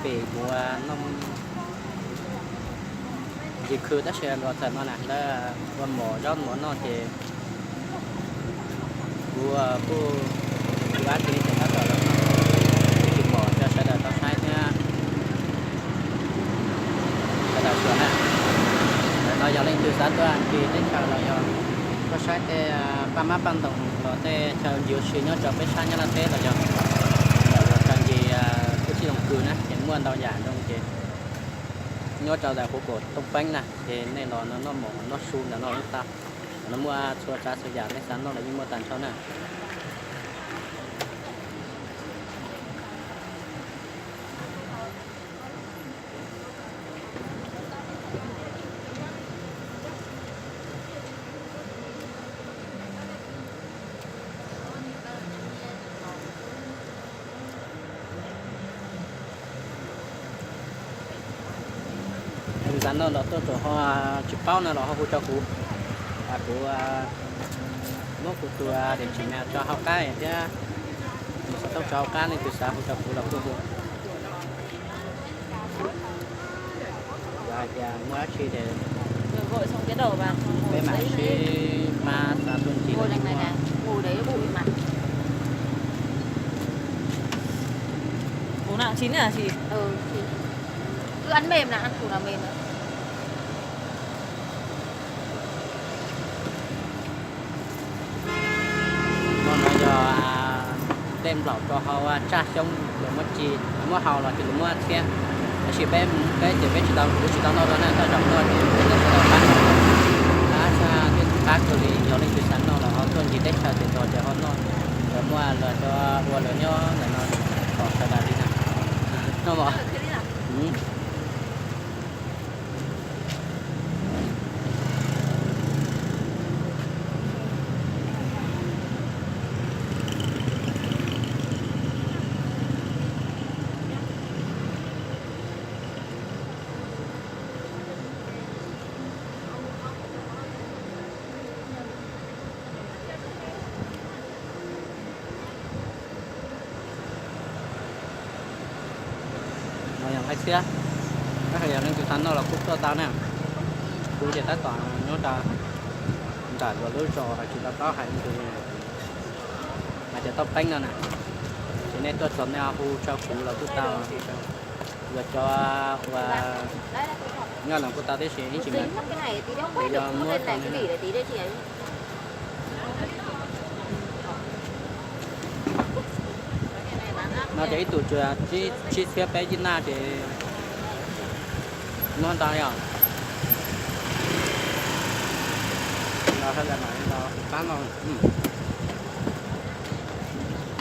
pem mus noj ntsis khw tab sis los txog no na, lawv ua mov zaub mov noj ces kuv kuj ua dab tsi ces tab tom los tsis mov rau sawv daws tau saib thiab. Sawv daws xyuas na, ntawm no yog leej twg xav tuaj ncig teb chaws los yog tuaj saib tej paj mab paj ntoos los tej chaw ncig ua si nyob rau peb sab Nyab Laj teb los yog ntawm Los Tsuas ncig kuj tsis zoo kws na ces muaj ntau yam zoo ces nyob rau ntawm qhuv kaum Tooj Peeb na ces nej los noj mov noj su ntawm no yeej tau. Ntawm no muaj txhua tsav txhua yam nej xav noj los yeej muaj tag nrho na. Tus xav noj los tuaj txog ho tsis paub no los ho hu rau kuv, kuv muab kuv tus diam tsiv mas tso hauv qab thiab, tus xav tuaj tso hauv qab, leej twg xav hu rau kuv los kuj hu. Yog hais tias muaj dab tsi ces peb mam sib pab xa tuaj ncig los yeej muaj. Tus ăn mềm nè, ăn củ nào mềm nè. No no yog tej nplaum rau hauv tsaj xyoob, lawv muab ci, lawv muab hau los ces lawv muab txhiab. Tab sis peb, peb ces peb tsis tau, kuv tsis tau noj dua na, tej zaum noj ces peb noj sawv daws pab noj. Tab sis twb pab kawg li, yog leej twg xav noj los ho tuaj ncig teb chaws ces tos ces ho noj. Lawv muaj lawv cov ua lawv nyob ntawm no kom sawv daws li na. Noj mov. No yog nqaij txhiab, tab sis yog leej twg xav noj los kuj tuaj tau na. Kuv ces tab tom nyob rau nram luag lub zos hais tsis tau paub hais leej twg li, hais tias Tooj Peeb no na. Ces nej tuaj txog nej hu rau kuv los kuj tau, hu rau luag cov uas nyob no kuj tau tib si ib ntsis mas. Yog muab tau no ces ib tug tsib txhiab peb yim naj ces muab ntau yom. Los sawv daws mam li los pab no.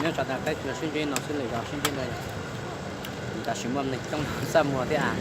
Nyob tsam no peb tsuas sib ntsib no xwb, lwm zaus sib ntsib ntau yom. Tam sim muaj neeg coob txaj muag thiab as.